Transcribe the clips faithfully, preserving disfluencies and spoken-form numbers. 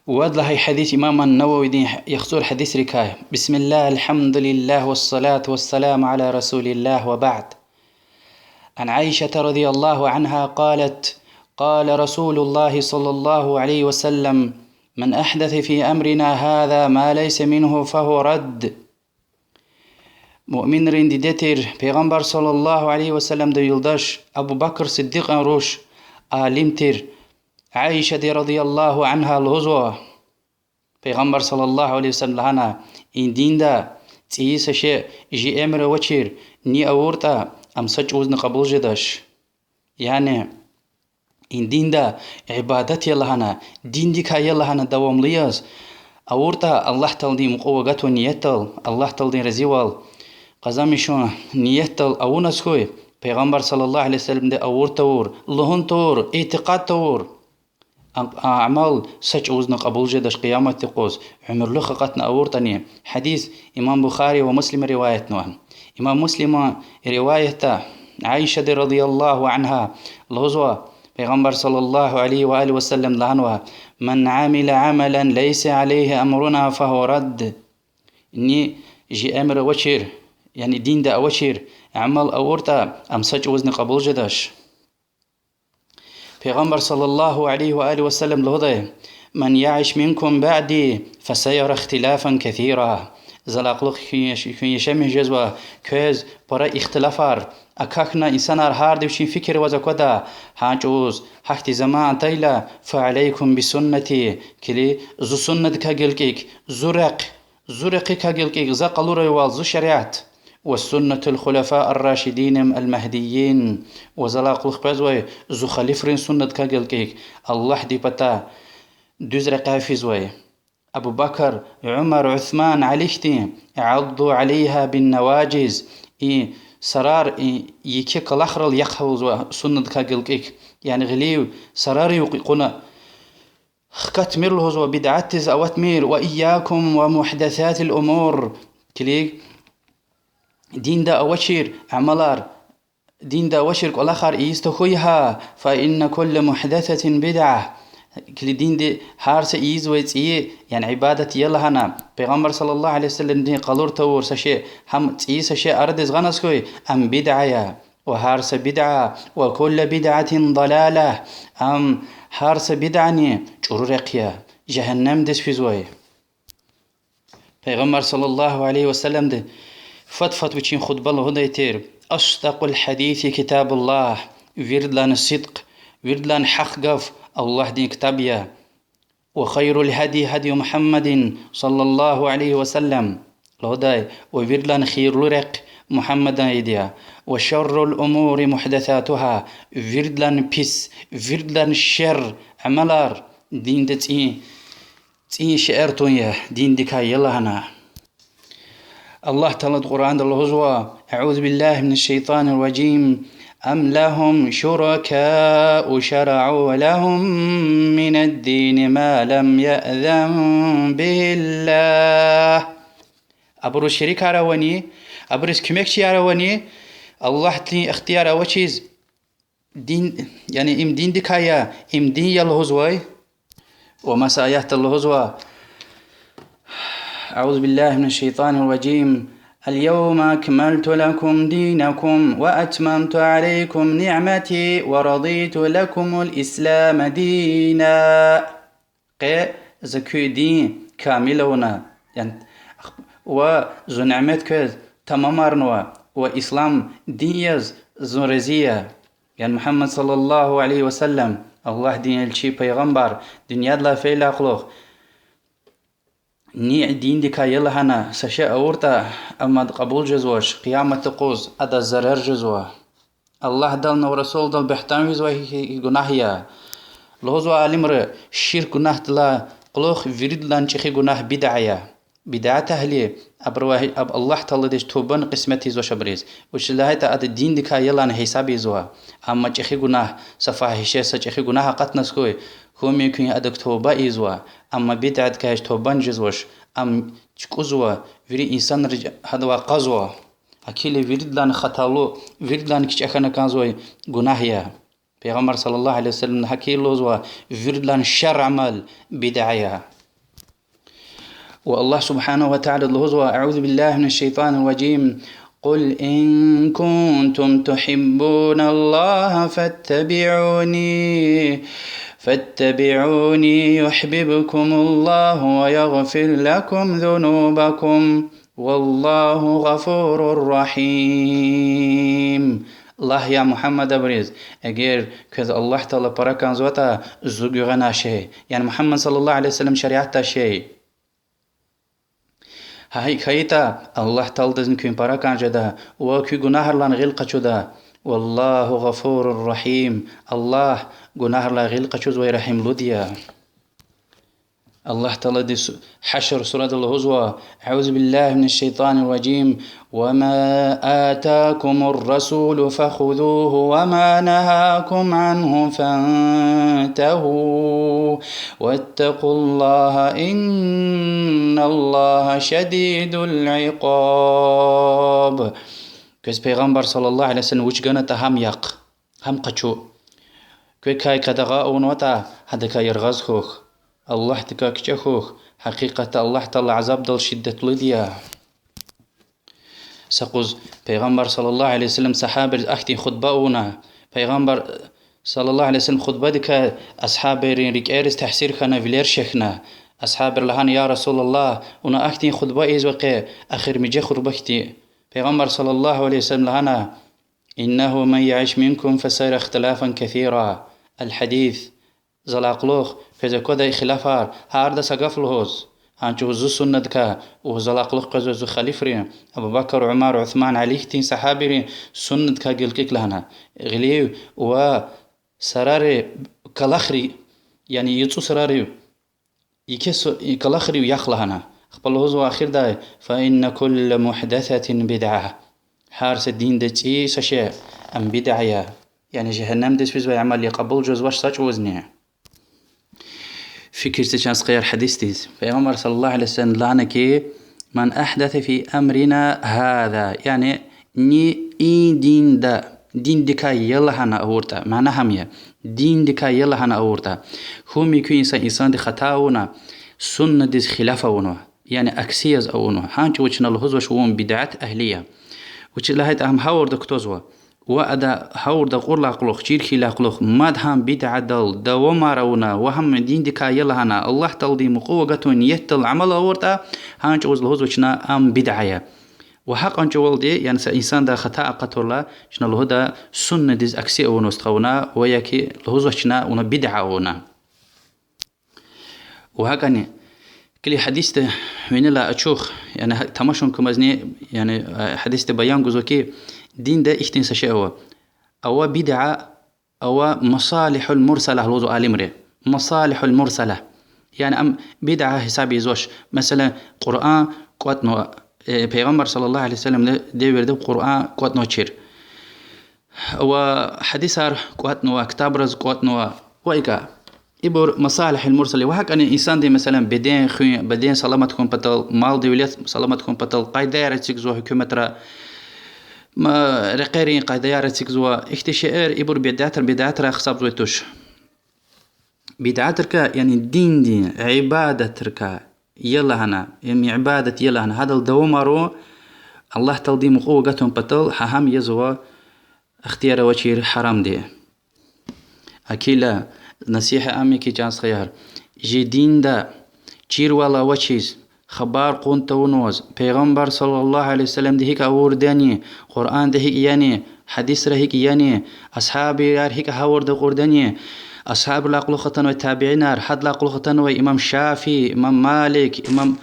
Вад лагьай гьадис имам ан-Нававидин яхцӀур гьадисрикай. بسم الله، الحمد لله، والصلاة والسلام على رسول الله، وبعد. عن عائشة رضي الله عنها قالت: قال رسول الله صلى الله عليه وسلم: من أحدث في أمرنا هذا ما ليس منه فهو رد. Муъминрин диде тир, Пайгъамбар صلى الله عليه وسلمда юлдаш, Абу Бакр Сиддикьан руш, алим тир Аишади رضي الله عنها лугьузва: Пайгъамбар صلى الله عليه وسلم лагьана: и динда цӀийи са шей жи эмир авачир ни авуртӀа, ам са чӀавузни кьабул жедач. Яни и динда ибадат я лагьана, диндикай я лагьана давамлу яз авуртӀа, Аллагь Тааладин мукьув агатун ниятдал, Аллагь Тааладин разивал къазанмишун ниятдал авуназ хьуй, Пайгъамбар صلى الله عليه وسلمди авур тавур, лугьун тавур, итикъад тавур а-, амал са чӀавузни кьабул жедач къияматдин юкъуз, уьмуьрлух акъатна авуртӀани. Гьадис имам Бухари ва Муслима риваятнава. Имам Муслима риваятда Аишади رضي الله عنها лугьузва, Пайгъамбар صلى الله عليه وآله وسلم лагьанва: من عمل عملا ليس عليه أمرنا فهو رد. Ни жи эмир авачир, яни динда авачир амал авуртӀа, ам са чӀавузни кьабул жедач. Пайгъамбар صلى الله عليه وآله وسلم лугьудай: من يعش منكم بعدي فسيرى اختلافا كثيرا. Залай кьулухъ куьн яш-, куьн яшамиш жезва, квез пара ихтилафар, акахьна инсанар гьарда вичин фикир аваз аквада, гьа чӀавуз гьахьтин заман атайла, فعليكم بسنتي, килиг, зи суннадикай гилкӀик, зи рехъ, зи рехъикай гилкӀик, за къалурайвал, зи шариат, وسنة الخلفاء الراشدين المهديين, ва залай кьулухъ къвезвай зи халифрин суннадикай гилкӀик, Аллагьди патай дуьз рекьяй физвай Абу Бакр, Умар, Усман, Али хьтин, عضوا عليها بالنواجذ, и сарар, и еке кӀвалахрал яхъ лугьузва суннадикай гилкӀик, яни гъилив сарар юкь-, кьуна хкатмир лугьузва, бидгӀатдиз аватмир, وإياكم ومحدثات الأمور. Килиг, динда авачир амалар, динда авачир кӀвалахар ийиз тахьуй гьа, فإن كل محدثة بدعة. Килиг, динда гьар са ийизвай цӀийи, яни ибадат я лагьана, Пайгъамбар صلى الله عليه وسلمдин къалур тавур са шей, гьам цӀийи са шей арадиз гъаназ хьуй, ам бидгӀа я. Ва гьар са бидгӀа, وكل بدعة ضلالة, ам гьар са бидгӀани чӀуру рехъ я, жегьеннемдиз физвай. Пайгъамбар صلى الله عليه وسلمди фад-фад вичин хутӀба лугьудай тир: أصدق الحديث كتاب الله, виридалай сидкь, виридалай гьахъ гаф Аллагьдин ктаб я. وخير الهدي هدي محمد صلى الله عليه وسلم, лугьудай, ва виридалай хийирлу рехъ Мугьаммадан ийиди я. وشر الأمور محدثاتها, виридалай пис, виридалай шер амалар динда цӀийи, цӀийи шейэр тун я, диндикай я лагьана. Аллагь Таалади Къуръанда лугьузва: أعوذ بالله من الشيطان الرجيم. أم لهم شركاء شرعوا لهم من الدين ما لم يأذن به الله. Абуруз шерикар авани, абуруз куьмекчияр авани, Аллагьдин ихтияр авачиз, дин, яни им диндикай я, им дин я лугьузвай. Ва маса аятда лугьузва: أعوذ بالله من الشيطان الرجيم. اليوم أكملت لكم دينكم وأتممت عليكم نعمتي ورضيت لكم الإسلام دينا. Къе за куь дин камил авуна, яни, ва зун няметар квез тамамарнава, ва ислам дин яз зун рази я. Яни Мугьаммад صلى الله عليه وسلم, Аллагьдин элчи, пайгъамбар, дуьньядилай фейила кьулухъ, ни диндикай я лагьана са шей авуртӀа, амма ад кьабул жезвач, къияматдин юкъуз адаз зарар жезва. Аллагьдални ва Расулдал буьгьтан ийизвай гьи-, гьи гунагь я. Лугьузва алимри, ширк гунагьдилай кьулухъ виридалай чӀехи гунагь бидгӀа я. БидгӀат агьли, абурувай, аб-, Аллагь Таалади тавбани кьисмет ийизвач абуруз. Вучиз лагьайтӀа ада диндикай я лагьана гьисаб ийизва. Амма чӀехи гунагь, са фагьиша, са чӀехи гунагь акъатназ хьуй, хьуми куьн адак тавба ийизва. Амма бидгӀадикай тавбани жезвач. Ам чукӀузва, вири инсанри гьадавай къазва. Гьакили виридалай хаталу, виридалай кичӀе хьана кӀанзавай гунагь я. Пайгъамбар صلى الله عليه وسلم гьакили лугьузва: виридалай шер амал бидгӀа я. Ва Аллагь سبحانه وتعالى лугьузва: أعوذ بالله من الشيطان الرجيم. قل إن كنتم تحبون الله فاتبعوني، فاتبعوني يحببكم الله ويغفر لكم ذنوبكم، والله غفور رحيم. Лагь, я Мугьаммад, абуриз: эгер квез Аллагь Таала пара кӀанзаватӀа, зу гуьгъуьна ше, яни Мугьаммад صلى الله عليه وسلم шариатда ше. Гьа икӀ хьайитӀа, Аллагь Тааладизни куьн пара кӀан жеда ва куь гунагьрилай гъил къачуда. والله غفور رحيم. Аллагь гунагьрилай гъил къачузвай регьимлуди я. Аллагь Таалади Хьашр сурада лугьузва: أعوذ بالله من الشيطان الرجيم. وما آتاكم الرسول فخذوه وما نهاكم عنه فانتهوا واتقوا الله إن الله شديد العقاب. Квез Пайгъамбар صلى الله عليه وسلم вуч ганатӀа, гьам яхъ, гьам къачу. Квекай къадагъа авунватӀа, гьадакай яргъаз хьухь, Аллагьдикай кичӀе хьухь, гьакъикъатда Аллагь Таала азабдал шиддетлуди я. Са юкъуз Пайгъамбар صلى الله عليه وسلم сагьабайриз ахьтин хутба авуна. Пайгъамбар صلى الله عليه وسلم хутбадикай асгьабайрин рикӀериз таъсир хьана, вилер шехьна. Асгьабайри лагьана: يا رسول الله, вуна ахьтин хутба ийизва къе, эхиримжи хутба хьтин. Пайгъамбар صلى الله عليه وسلم лагьана: إنه من يعش منكم فسيرى اختلافا كثيرا. الحديث. Залай кьулухъ къвезвай квадай хилафар, гьарда са гаф лугьуз. Гьа чӀавуз зи суннадикай, ва залай кьулухъ къвезвай зи халифри, Абу Бакр, Умар, Усман, Али хьтин сагьабайрин суннадикай гилкӀикӀ лагьана. Гъилив ва сарари, кӀвалахри, яни яцӀусарарив, еке с-, кӀвалахрив яхъ лагьана. Ахпа лугьузва эхирдай: فإن كل محدثة بدعة. Гьар са динда цӀийи са шей, ам бидаа я. Яни жегьеннемдиз физвай амал я, кьабул жезвач са чӀавузни. Фикир це, чан стхаяр, гьадисдиз. Пайгъамбар صلى الله عليه وسلم лагьана хьи: من أحدث في أمرنا هذا, яни ни и динда, диндикай я лагьана авуртӀа, мана гьам я, диндикай я лагьана авуртӀа, гьам я куь инсан, инсанди хата авуна, суннадиз хилаф авунва, яни акси яз авунва, гьа чӀавуз чна лугьузвач вун бидаат агьли я. Вучиз лагьайтӀа гьам гъавурда кутазва. Ва ада гъавурда акьурдалай кьулухъ, чир хьайидалай кьулухъ, мад гьам бидадал давамар авуна ва гьам диндикай я лагьана, Аллагь Тааладин мукьув агатун ниятдал амал авуртӀа, гьа чӀавуз лугьузва чна ам бидаа я. Ва гьакьван чӀавалди, яни са инсанда хата акъатайла, чна лугьуда суннадиз акси авунва стха вуна, ва я ки лугьузвач чна вуна бидаа авуна. Ва гьакӀни, килиг, гьадисда винелай ачух, яни гьа-, тамашун кумазни, яни, э, гьадисда баян гузва ки, динда ихьтин са шей ава. Ава бидаа, ава المصالح المرسلة лугьузва алимри. المصالح المرسلة. Яни ам бидаа гьисаб ийизвач. Месела, Къуръан кӀватӀнава, э, Пайгъамбар صلى الله عليه وسلمдин девирда Къуръан кӀватӀнавачир. Ва гьадисар кӀватӀнава, ктабриз кӀватӀнава, ва икӀ. Ибур المصالح المرسلة. Ва гьакӀни инсандин, месела, беден хуьн, беден саламат хьун патал, мал-девлет саламат хьун патал къайдаяр эцигзава гьукуматра, ма, рекьерин къайдаяр эцигзава. Ихьтин шейэр ибур бидаатар, бидаатар гьисабзавай туш. Бидатрикай, яни диндин ибадатрикай я лагьана, им ибадат я лагьана, гьадал давамар авун, Аллагь Тааладин мукьув агатун патал, гьа гьам язва ихтияр авачир гьарамди. Акила, насигьат ам я ки, чан стхаяр, жи динда чирвал авачиз хабар кьун тавунваз, Пайгъамбар صلى الله عليه وسلمди гьикӀ авурди яни, Къуръанда гьикӀ яни, гьадисра гьикӀ яни, асгьабияр гьикӀ гъавурда акьурди яни, асгьабрилай кьулухъ атанвай табиинар, гьадалай кьулухъ атанвай имам Шафии, имам Малик, имам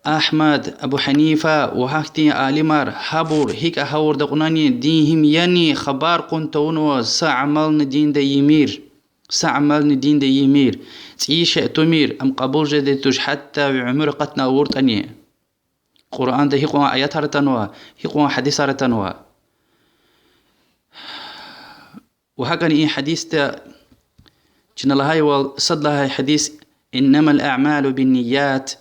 Агьмад, Абу Гьанифа ва гьахьтин алимар, гьабур гьикӀ гъавурда акьуна яни, дин гьим яни хабар кьун тавунваз, са амални динда ийимир. Са амални динда ийимир. ЦӀийи шей тумир, ам кьабул жедай туш, гьатта ви уьмуьр акъатна авуртӀани. Къуръанда гьикьван аятар атанва, гьикьван гьадисар атанва. Ва гьакӀни и гьадисда чна лагьайвал, сад лагьай гьадис: إنما الأعمال بالنيات,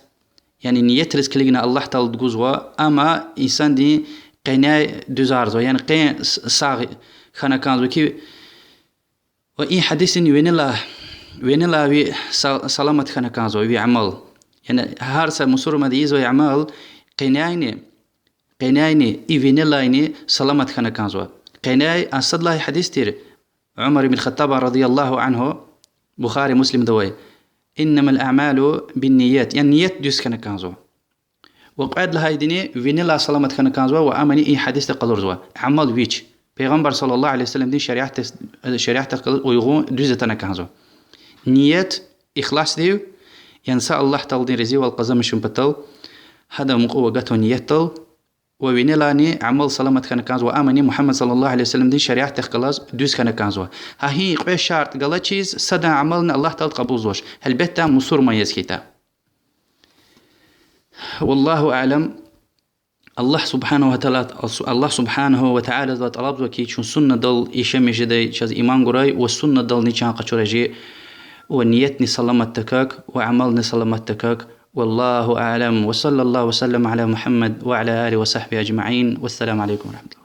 яни ниятриз килигна Аллагь Таалади гузва, амма инсандин къеняй дуьзарзава, яни къен с-, сагъ хьана кӀанзава ки, ва и гьадисдин винелай, винелай ви са-, саламат хьана кӀанзава ви амал. Яни гьар са мусурманди ийизвай амал къенайни, къенайни и винелайни саламат хьана кӀанзава. Къеняй, а сад лагьай гьадис тир, Умар ибн Хаттаба رضي الله عنه, Бухари, Муслимда авай: إنما الأعمال بالنيات, яни ният дуьз хьана кӀанзава. Ва кьвед лагьайдини винелай саламат хьана кӀанзава ва амани и гьадисда къалурзава. Амал вич Пайгъамбар صلى الله عليه وسلمдин шариатдихъ, шариатдихъ галаз уйгъун, дуьз атана кӀанзава. Ният ихласдив, яни са Аллагь Тааладин разивал къазанмишун патал, гьадан мукьув агатун ниятдал, ва винелайни амал саламат хьана кӀанзава, амани Мугьаммад صلى الله عليه وسلمдин шариатдихъ галаз дуьз хьана кӀанзава. Гьа и кьве шартӀ галачиз садан амални Аллагь Таалади кьабулзавач, гьелбетда, мусурман яз хьайитӀа. والله أعلم. Аллагь سبحانه وتعالى, Аллагь سبحانه وتعالىдивай тӀалабзава хьи, чун суннадал яшамиш жедай чаз иман гурай ва суннадални чан къачурай жи, ва ниятни саламат тахьай, ва амални саламат тахьай. والله أعلم، وصلى الله وسلم على محمد وعلى آله وصحبه أجمعين، والسلام عليكم ورحمة الله.